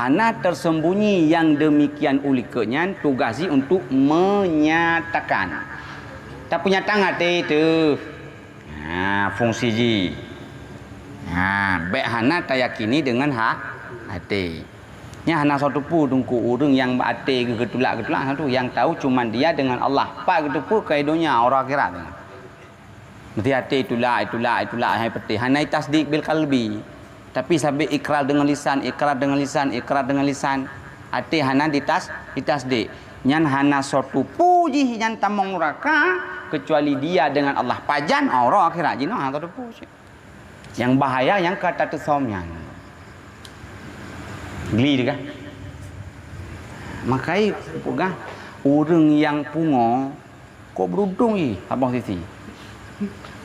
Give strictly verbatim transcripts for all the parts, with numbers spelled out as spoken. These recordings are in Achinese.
Hana tersembunyi yang demikian ulikeuh nyan, tugas jih untuk menyatakan. Tapeunyatakan até teuh. Ha, fungsi jih. Ha, bék hana tayakini deungon ha, até. Nyan hana soe teupeu teungku ureuëng nyang bak até geuh geutulak-geutulak, hana tu. Nyang tahu cuman dia dengan Allah. Pat geuteupeue keu donya, uroe akhirat. Meusti até itulak, itulak, itulak, hai peuté. Hana itasdik bil qalbi. Tapi sabé ikrar deungon lisan, ikrar deungon lisan, ikrar deungon lisan. Até hana ditas, ditasdik. Nyan hana soe teupeu jih nyan tamong nuraka, keucuali dia deungon Allah. Pajan, uroe akhirat jinoe hana soe teupeu cit. Nyang bahaya nyang ka tateusom nyan. Gli teuh kan? Makai peugah ureuëng nyang pungo, kok beruntung jih saboh sisi.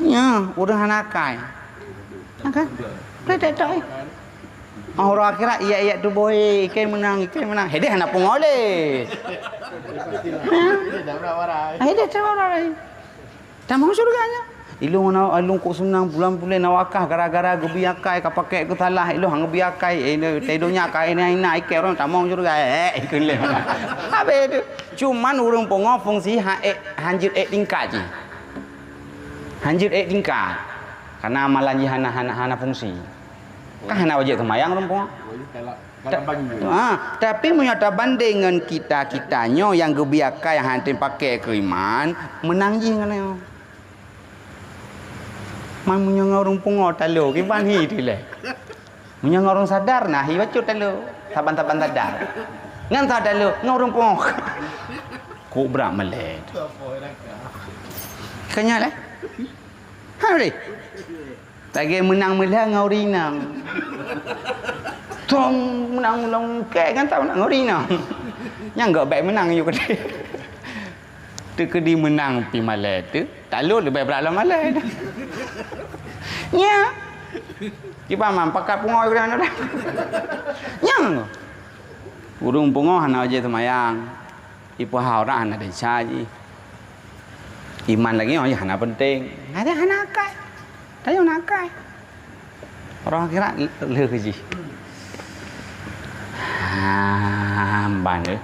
Nya, ureuëng hana akai. Ha kan? Betul tak, eh? Ah, uroe akhirat, iyak-iyak tuboh, eh, ikai meunang, ikai meunang. Hideh hana pungo lé. Ha? Hideh tak marah lé. Tamong syurga nyan. Ilong na, ilong kok seunang bulan puléh na wakah gara-gara geubri akai ka pakai keu salah, ilong han geubri akai, eh, teuh donya ka ina-ina ikai ureuëng tamong syurga, eh, ikheun lé. Habéh tu. Cuman ureuëng pungo fungsi ha ék, hanjeuet ék tingkat jih. Hanjeuet ék tingkat. Karena amalan jih hana, hana, hana fungsi. Kan hana wajéb seumayang ureuëng pungo. Ta-, ha, tapi meunyoe tabandeng ngon kita-kita nyoe nyang geubri akai hana teupaké keu iman, meunang jih ngon nyoe. Man meunyoe ngon ureuëng pungo talo, kiban hi teuh lé. Meunyoe ngon ureuëng sadar, nah hi bacut talo, saban-saban sadar. Ngon sa talo, ngon ureuëng pungo. Kok brat malée. Kanya lé. Ha, boleh. Lagée meunang meulah ngon ureuëng inong. Tong meunang, meunang kek kan tak meunang ngon ureuëng inong. Nyang gak baik meunang yuk keudeh. Teukeudi meunang pi malée teuh, talo leubeh brat lom malée. Nya. Kiban man pakat pungo ureuëng inong. Nyang. Ureuëng pungo hana wajéb seumayang. Ipeuhah ureuëng hana desya jih. Iman lagée nyoe hana penting. Hana, hana akai. Tanyoe hana akai. Uroe akhirat lheueh jih. Ha, ban, eh.